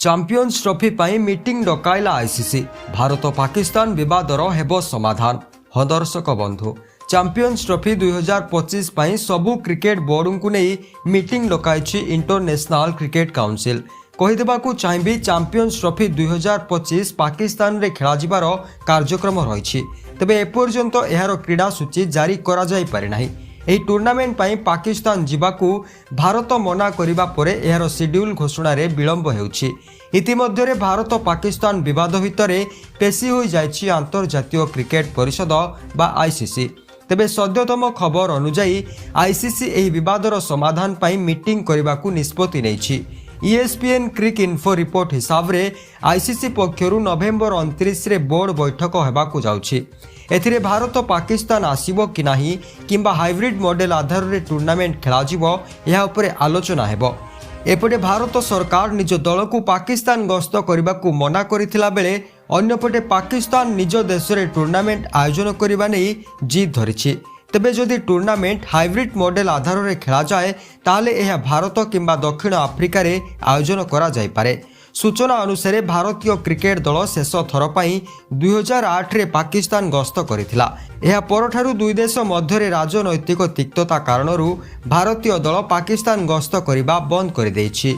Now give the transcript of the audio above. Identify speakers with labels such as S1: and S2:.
S1: Champions trophy ପାଇଁ meeting ଡକାଇଲା ICC. Bharat Pakistan ବିବାଦର ହେବ ସମାଧାନ। ହଁ ଦର୍ଶକ ବନ୍ଧୁ, ଚାମ୍ପିୟନ୍ସ ଟ୍ରଫି 2025 ପାଇଁ ସବୁ କ୍ରିକେଟ ବୋର୍ଡଙ୍କୁ ନେଇ ମିଟିଂ ଡକାଇଛି ଇଣ୍ଟରନ୍ୟାସନାଲ କ୍ରିକେଟ କାଉନସିଲ। କହିଦେବାକୁ ଚାହିଁବି, ଚାମ୍ପିୟନ୍ସ ଟ୍ରଫି 2025 ପାକିସ୍ତାନରେ ଖେଳାଯିବାର କାର୍ଯ୍ୟକ୍ରମ ରହିଛି। ତେବେ ଏପର୍ଯ୍ୟନ୍ତ ଏହାର କ୍ରୀଡ଼ା ସୂଚୀ ଜାରି କରାଯାଇପାରିନାହିଁ। ଏହି ଟୁର୍ଣ୍ଣାମେଣ୍ଟ ପାଇଁ ପାକିସ୍ତାନ ଯିବାକୁ ଭାରତ ମନା କରିବା ପରେ ଏହାର ସିଡ୍ୟୁଲ୍ ଘୋଷଣାରେ ବିଳମ୍ବ ହେଉଛି। ଇତିମଧ୍ୟରେ ଭାରତ ପାକିସ୍ତାନ ବିବାଦ ଭିତରେ ପେଶି ହୋଇଯାଇଛି ଆନ୍ତର୍ଜାତୀୟ କ୍ରିକେଟ ପରିଷଦ ବା ଆଇସିସି। ତେବେ ସଦ୍ୟତମ ଖବର ଅନୁଯାୟୀ, ଆଇସିସି ଏହି ବିବାଦର ସମାଧାନ ପାଇଁ ମିଟିଂ କରିବାକୁ ନିଷ୍ପତ୍ତି ନେଇଛି। ଇଏସ୍ପିଏନ୍ କ୍ରିକ୍ ଇନଫୋ ରିପୋର୍ଟ ହିସାବରେ, ଆଇସିସି ପକ୍ଷରୁ ନଭେମ୍ବର 29ରେ ବୋର୍ଡ ବୈଠକ ହେବାକୁ ଯାଉଛି। ଏଥିରେ ଭାରତ ପାକିସ୍ତାନ ଆସିବ କି ନାହିଁ କିମ୍ବା ହାଇବ୍ରିଡ୍ ମଡେଲ ଆଧାରରେ ଟୁର୍ଣ୍ଣାମେଣ୍ଟ ଖେଳାଯିବ, ଏହା ଉପରେ ଆଲୋଚନା ହେବ। ଏପଟେ ଭାରତ ସରକାର ନିଜ ଦଳକୁ ପାକିସ୍ତାନ ଗସ୍ତ କରିବାକୁ ମନା କରିଥିଲା ବେଳେ ଅନ୍ୟପଟେ ପାକିସ୍ତାନ ନିଜ ଦେଶରେ ଟୁର୍ଣ୍ଣାମେଣ୍ଟ ଆୟୋଜନ କରିବା ନେଇ ଜିଦ୍ ଧରିଛି। ତେବେ ଯଦି ଟୁର୍ଣ୍ଣାମେଣ୍ଟ ହାଇବ୍ରିଡ୍ ମଡେଲ ଆଧାରରେ ଖେଳାଯାଏ, ତାହେଲେ ଏହା ଭାରତ କିମ୍ବା ଦକ୍ଷିଣ ଆଫ୍ରିକାରେ ଆୟୋଜନ କରାଯାଇପାରେ। ସୂଚନା ଅନୁସାରେ, ଭାରତୀୟ କ୍ରିକେଟ ଦଳ ଶେଷ ଥର ପାଇଁ 2008ରେ ପାକିସ୍ତାନ ଗସ୍ତ କରିଥିଲା। ଏହା ପରଠାରୁ ଦୁଇ ଦେଶ ମଧ୍ୟରେ ରାଜନୈତିକ ତିକ୍ତତା କାରଣରୁ ଭାରତୀୟ ଦଳ ପାକିସ୍ତାନ ଗସ୍ତ କରିବା ବନ୍ଦ କରିଦେଇଛି।